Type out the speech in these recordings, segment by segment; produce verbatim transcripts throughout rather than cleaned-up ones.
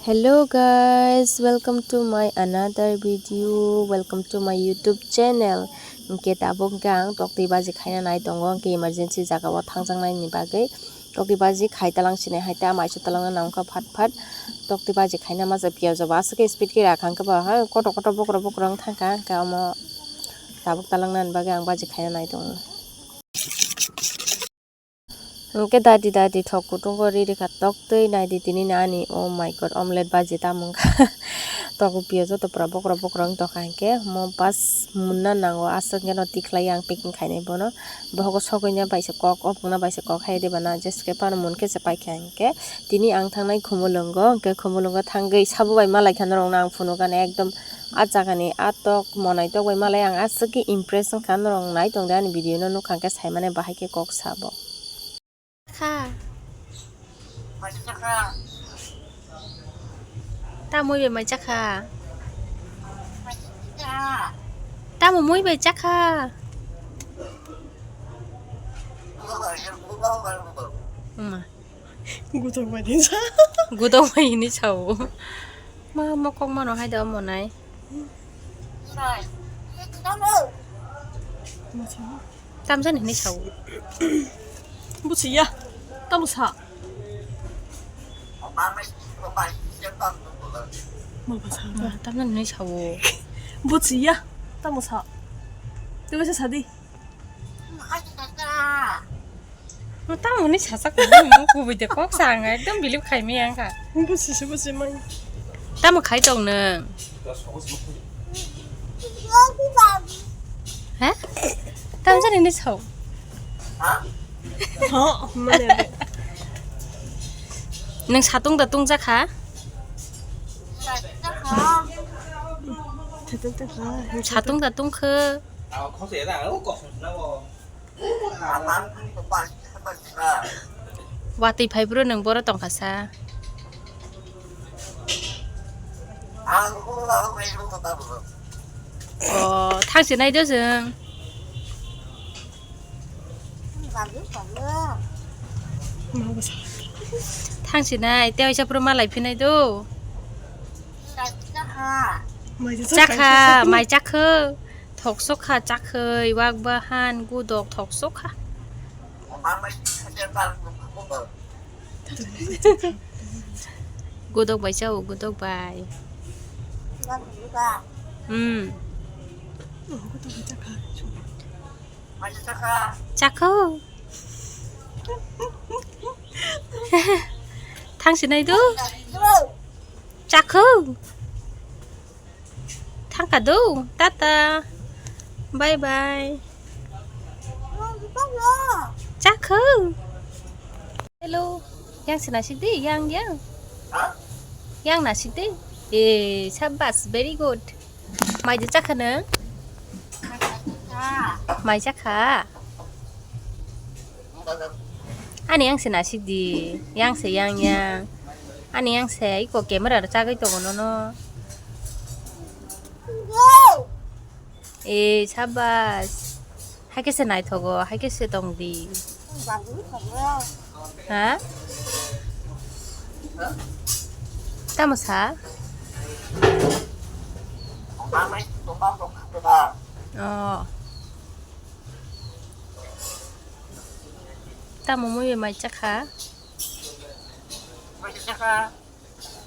Hello guys, welcome to my another video, welcome to my YouTube channel. Hwnkhe tabuk hwnkhe ang toktwi baji khaina nai tongo, hwnkhe emergency jaga o thangjaknai ni bagwi toktwi baji khai talang sinai hai ta maisu talangna nangkha phat phat toktwi baji khaina masa piyaj bo aswk khe speed khe rakha hwnkhe ba ha koto koto bokro bokro wng thangkha hwnkhe omo tabuk talangna ni bagwi ang baji khaina nai tongo. Hwnkhe dadi dadi thok kutung o ri rikha toktwi naidi tini ani, oh my god, omelette baji tamo wngkha. Tok o piyaj joto pura bokra bokra wng tongkha hwnkhe omo bas munna nango aswk hwnkhe no tikhlai ang packing khainai bono. Bohogo sogwina bai se kok, opungna bai se kok hai de bana, jeske phano mun khe se paikha hwnkhe tini ang thangnai Khumulwngo, hwnkhe Khumulwngo thangwi sabo bai malaikha norokno ang phunukgani ekdom. Ah jagani ah tok monai tok bai malai ang aswk khe impress wngkha, norok nai tongdi ani video no nukha hwnkhe saimani bahai khe kok sabo. Kha. Tamo bai mai chakha. Tamo moi bai chakha. Ma. Gudok bai ni sa. Gudok bai ni sao. Ma, mokok mano hai da omo nai. Tamjani hinwi sao. Buchiya. Tamo sa. Ma, tamjani hinwi sao. Buchiya. Tamo sa. Twi sa sadi. Tamo ni sasak kubui de kok sa ang ekdom believe khai mi ang kha. Busi se busi mang. Tamo khai tong nang. Ha? Tamo jani ni sao. Ha, mane. Nang satung da tung jakha. Satung da tung khe. Watwi phai bro nwng boro tongkha sa. O thangsi nai do chwng. Thangsi nai tei waisa phuru malai phinai do. Chakha mai chakho. Thok sokha chakhwi, wak bahan, gudok thok sokha. Gudok bai chao, gudok bai. Hmm. Chakho. Thangsi nai do. Chakho. Thangkha do, tata. Bye bye. Chakho. Hello. Yang se nasik di, yang, yang. Yang nasik di. Eh, sabas, very good. Mai de chakha nang? Mai chakha. Ani yang se nasik di, yang se yang yang. Ani yang se iko camera rw chagwi tongo nono. Eh, sabas. Hai khe se naithogo, hai khe se tong di. Ha? Tamo sa? Oh. Tamo mui bai mai chakha?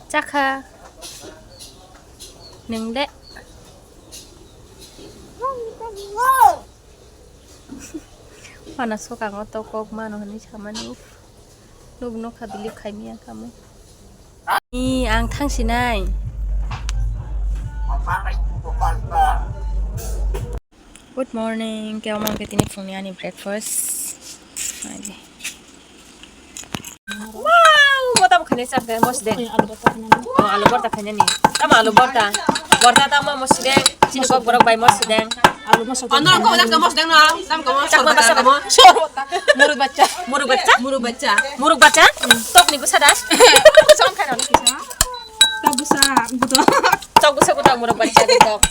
Chakha. Nwng de. Mana swkang o to kok mano hinwi samani. Uf. Nuk nukha believe khai miya kamo. Ni ang thang sinai. Good morning, khe omo khe tini phungni ani breakfast. Naidi. Wow, mota bo khainai chak de, mos de. Oh, alu borta khainani. Tamo alu borta. Borta tamo mos de. Chini kok borok bai mos de. Alu mos de. Ano ko jak mos de na. Tam ko mos. Chakma basa kamo. Muruk bacha. Muruk bacha. Muruk bacha. Muruk bacha. Tok ni busa da. Song khai rani kisa. Ta busa buto. Tok busa buto muruk bacha tok.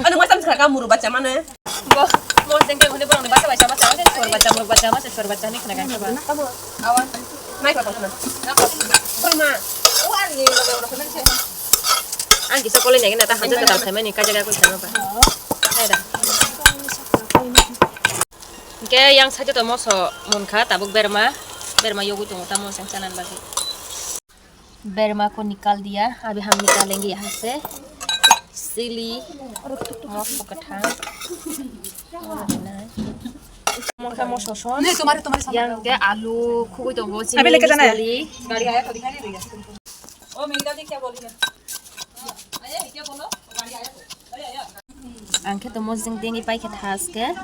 Ano masam saka muruk bacha mane. Bo, mo dengke hone borong ni bacha bacha bacha, hone sor bacha, muruk bacha, bacha sor bacha, hone khna gaisa ba. Awa. Mai pa pa khna. Bro ma. Wani. Ang kisa kolai nai na ta hamjak ta khaimani kaijak ya koi khaima ba. Hai da. Hingke yang side to moso munkha tabuk berma, berma yogwi tongo tamo chang chanan bagwi. Berma ko nikal diya, abhi hum nikalenge yahan se. Chili, moso kwthang. Moso son. Yang ke alu khugwi tongo, chili. Ang khe tomo jeng dengwi paikha thaske.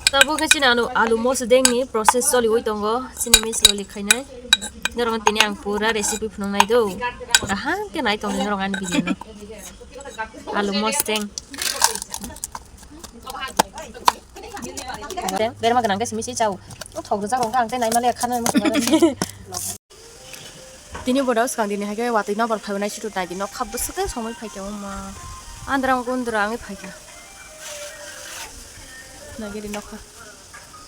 Tabuk khe chini anu alu moso dengni process choliwi tongo. Chini miss loli khainai. Norok tini ang pura recipe phunuknai do. Kaham khe nai tongdi norok ani video no. Alu moso deng. Berma gwnang khe simi si chao. Thok rwjak rok ang tei nai male khana. Tini bodo swkang dini hai khe watwi nokbar phaibo nai situ nai di nokha bwswk khe somoi phai khe wngma. Andra wngkha undra wngwi phai kha. Nai di nokha.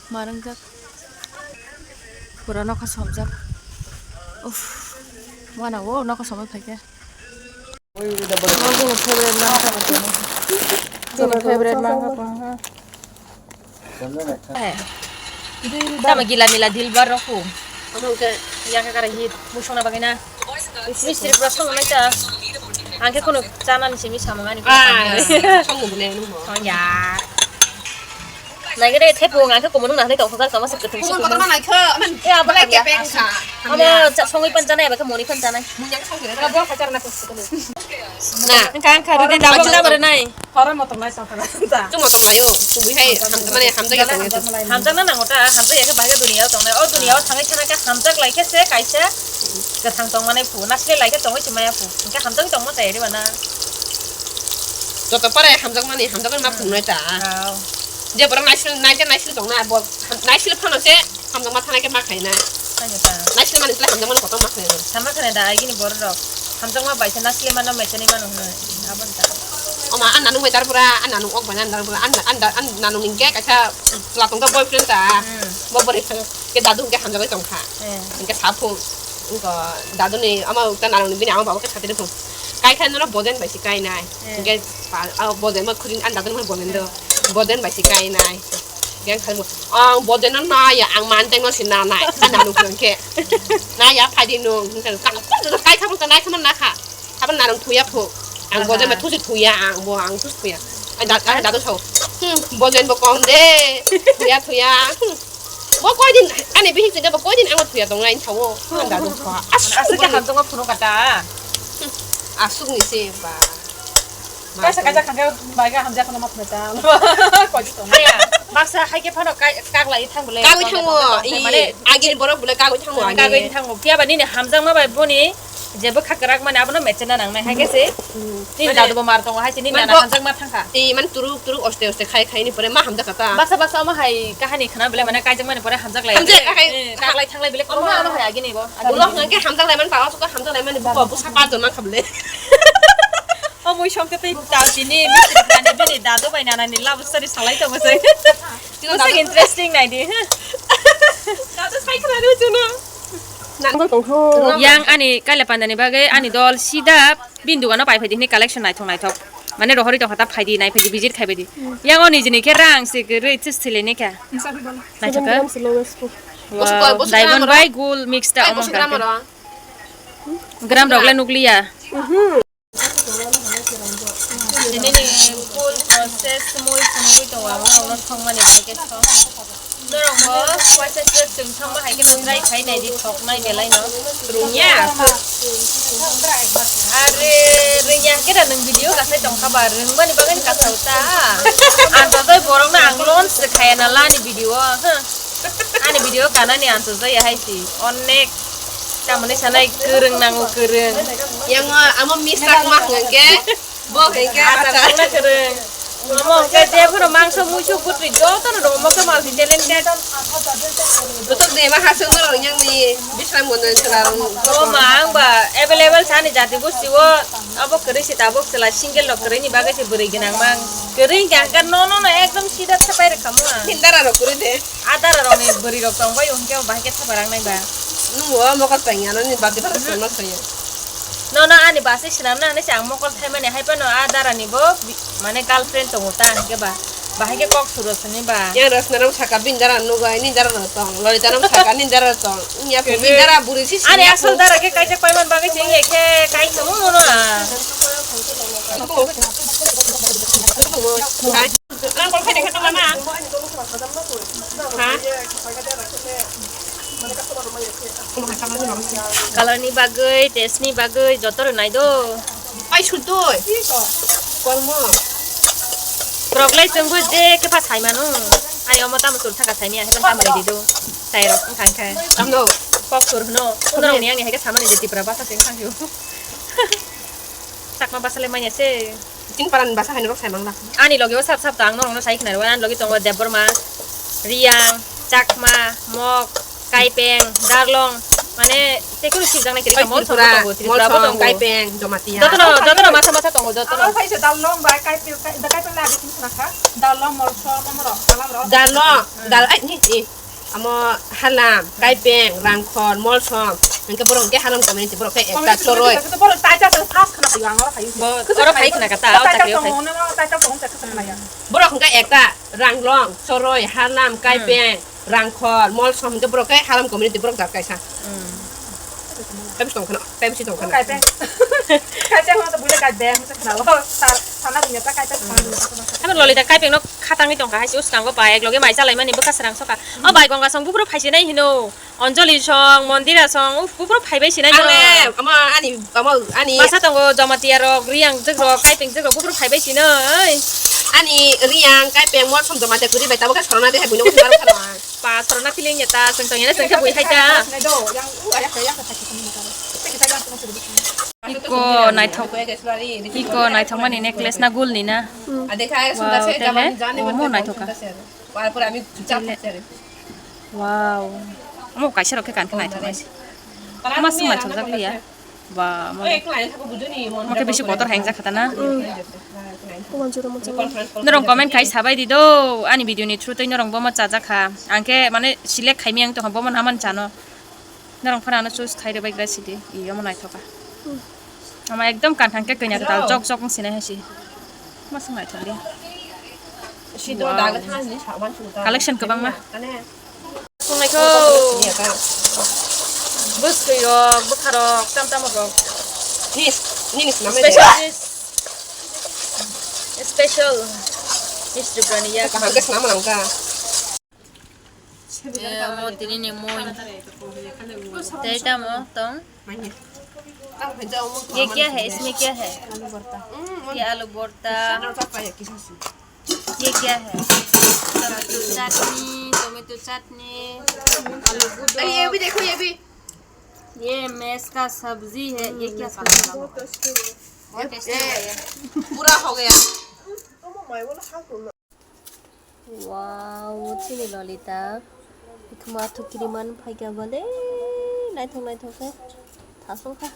Ma rwngjak. Pura nokha somjak. Uff. Wana o nokha somoi phai khe. Bini favorite mangkha. Bini favorite mangkha. Tama gila mila dilbar rok. Omo ke yang kara hit musong na bagina. Mistri pura song na ta. Angke kono chana ni simi samang ani. Ah, song mo bune mo. Oh ya. Nai gede thepu angke komo nang nai tong sa sama se ketu. Komo kono nai kho, amen. Ya, bale ke peng sa. Ama songwi pan chana ya, baka moni pan chana. Munyang song gede. Ka bol khajar na ko. Na. Angka angka rede dabang na bare nai. Horo motor nai song kana. Chuma tong ayo, chumui hai ham mane hamjak ya tong ayo. Hamjak na nango ta, hamjak ya ke baga dunia tong nai. O dunia o thangai thana ke hamjak lai khe se kaisa. Kwthang tong mane phu, nasle lai khe tongwi se maya phu. Angka hamjak tong ma chai re bana. Joto pare hamjak mani, hamjak mani ma phungnai ta. Hao. Je borok naisil, naikhe naisil tongna, bo naisil phano se hamjak ma thanai khe ma khaina. Khaina ta. Naisil mani sile hamjak mani kotor ma khaina. Sama khane da, agini borok rok. Hamjak ma bai se naisil mano, mechani mano hwnwi. Abon ta. Oma, an nanung bai dar pura, an nanung ok bai nan dar pura, an, an, an nanung ningke kaisa chwla tongkha boyfriend ta. Hmm. Bo bwrwi phano ke dadu hwnkhe hamjagwi tongkha. Eh. Hwnkhe saphung. Wngkha daduni ama ukta nanungni bini ama baba khe satiri phung. Kaikha nono boden bai se kainai. Eh. Hwnkhe pa-, ah, boden ma khuri ani daduni ma boden do. Boden bai se kainai. Hwnkhe ang kharmo, ang boden no naya, ang manteng no se nanai. Ang nanung hwnkhe. Naya phaidi nung. Hwnkhe kaikha phung ta naikha ma nakha. Abo nanung thuya phung. Ang boden bai thusi thuya ang bo ang thusi thuya. Ang da-, ang dadu sao. Hmm, boden bo kom de. Thuya thuya. Hmm. Bo koidin, ani bihik singke bo koidin ango thuya tong lain thawo. Ang dadu kha. Aswk aswk ke hamjak ma phunu kata. Aswk ni se ba. Kaisa kaisa khangke bai ga hamjak no ma phunu ta. Koidin tong. Aya, baksa hai ke phano kai, kak lai thang bole. Kagwi thango. Mane agini borok bole kagwi thango ani. Kagwi thango. Phiya ba nini hamjak ma bai boni. Jebo kha kwrak mani abono mechena nangnai hai khe se. Hmm. Nini dadu bo mar tongo hai se nini nana hamjak ma thangkha. Tei man turuk turuk oste oste khai khai ni pore ma hamjak kha ta. Baksa baksa omo hai kahani khna bele mane kaijak mani pore hamjak lai. Hamjak khai. Eh, kak lai thang lai bele kono ma omo hai agini bo. Ulo hwnkhe hamjak lai man pa, o hamjak lai mani bo bo sapa don man kha bele. O mui song khe tei ta tini mistri nani bini dadu bai nana ni love story salai tongo se. Tino dadu interesting nai di. Dadu sai khna ru chuno. Yang ani kaila pandani bagwi ani dol sida bini dogano pai phaidi hwnwi collection naithok naithok. Mane rohorwi tongkha ta phaidi nai phaidi visit khai phaidi. Yang o nijini khe rang se kwrwi sis thilini kha. Naithok kha. Wow, diamond bai gold mix ta omo kha. Gram rok le nukliya. Tini ni full process mui phunugwi tongo, ang norok no thongmani bai khe thong. Norok bo waisa se chwng thangma hai kheno try khai nai di, thoknai belai no. Rwngya. Are rwngya hwnkhe da nwng video kasai tongkha ba, rwngmani bagwi ni kasao ta. Ang to tei borok no ang launch se khaya na lani video, huh. Ani video kanani answer jaya hai si onek tamoni sanai kwrwng nango kwrwng. Yang amo miss tak ma hwnkhe bo hwnkhe achar achar. Kwrwng. Omo hwnkhe je phano mangso muisu butwi joto no omo khe multi talented. Butok de ma hasung no yang ni bisram gonda chwla rong. Omo ang ba available sani jati gosti o abo kwrwi si tabuk chwla single rok kwrwi ni bagwi se bwrwi gwnang mang. Kwrwi hwnkhe ang khe no no no ekdom sida thapai rwkha mo ang. Hindara rok kwrwi de. Adara rokni bwrwi rok tong bai hwnkhe bahai khe thapa rang nai ba. Nung bo mokol tang ya nani bati bara song no soyo. Nono ani bus-wi swnamna hinwi se ang mokol thaimani, hai phano a darani bo bi-, mane girlfriend tongo ta, hinkhe ba, bahai khe kok suro sini ba. Yang rosna rok saka bini dara nugo, nini dara rok tong, Lolita rok saka nini dara rok tong. Wngya khe bini dara buri si. Ani asol dara khe kaijak paiman bagwi se wngya khe kai tongo nono a. Nang kol khai tongkha tongma na? Ha? Color ni bagwi, taste ni bagwi joto rwnai do. Ai sudoi. Kormo. Borok lai chwngbo je khe pha sai mano. Ai omo tamo chwng thangkha saimya, hai tamo rwdi do. Sai rok wng thang khe. Tamno. Kok sur hwno. Unorok ni yang ni hai khe samani je Tripura basa se wng thang yo. Chakma basa le manya se. Tin paran basa hai norok sai mangla. Ani loge o sap sap tang norok no sai khna rw. Ani loge tongo Debbarma, Riyang, Chakma, Mok, Kaipeng, Darlong, mane tekunu sibjak nai kiri. Oi, Molsom Tripura, bo tongo, Tripura bo Molsom, tongo. Kaipeng, Jamatia. Jotono, jotono masa masa tongo, jotono. Amo phaisa Darlong bai Kaipeng, Kaipeng lagi tin khna kha. Darlong, Molsom, amoro, Kalamro. Darlong, Dal, ai, ni, ni. Amo Halam, Kaipeng, Rangkhor, Molsom, hingke borok hingke Halam community, borok khe ekta choroi. Community borok taita tong, first khna phaio, ang oro phaio. Bo, oro phai khna kata, o chakri o phai. Taita tong, ono taita tong, taita tong ya. Borok hingke ekta, Ranglong, Choroi, Halam, Kaipeng, Rangkhor, Molsom, hingke borok khe Halam community, borok jat kaisa. Kaibisi tong khna, kaibisi tong khna. Kaipeng. Kaipeng hwnba buile Kaipeng hwnwi khna o. Sa-, sana dunya ta Kaipeng, sana dunya ta. Habo Lolita Kaipeng no khatangwi tongkha hai se uskango bai ek loge mai chalaimani bwkha srang soka. O bai Ganga song buphuru phaisinai hino. Anjali song, Mondira song, uf, buphuru phaibai sinai no. Ang le, ama ani, ama ani. Masa tongo Jamatia rok, Riyang jek rok, Kaipeng jek rok, buphuru phaibai sinai. Ani Riyang, Kaipeng, Molsom, Jamatia kwrwi bai tabuk khe sorona de hai buino khwmaro khana. Pa sorona feeling ya ta, seng seng ya seng khe bui hai ta. Iko naithok, iko naithok mani necklace na gold ni na. Wow, tele, omo naithok ka. Wow, omo kaisa rok khe kan khe naithok nai. Omo swng naithok jak ya. Ba, mo. Mo khe bisi kotor hai wngjakha ta na? Norok comment khai sabai di do, ani video ni through twi norok bomo chajakha. Ang khe mane select khaimya wng tongkha, bomo naman chano. Norok phano ano choose khai rwbai gra sidi, i omo naithokha. Ama ekdom kanthang khe kanya kwtal jok jok wng sinai hai si. Masuk naithok di. Wow. Collection kwbangma. Songnaikho. Bwswirok, bwkharok, tam tam rok. Nini, nini swnamnai de. Special dish. Special. Miss Tripurani yak. Kaham khe swnam nang kha. Eh, omo tini ni mui. Tei tamo tong. ये क्या है? इसमें क्या है? ये आलू भरता। ये क्या है? टमेटो चटनी, टमेटो चटनी, आलू गुदो। अरे, ये भी देखो, ये भी। ये मेस का सब्जी है। ये क्या सब्जी है? बहुत टेस्टी है ये। पूरा हो गया। Wow, chini Lolita. Ithuma thukiri man phaikha bale. Naithok naithok khe. Thasung kha.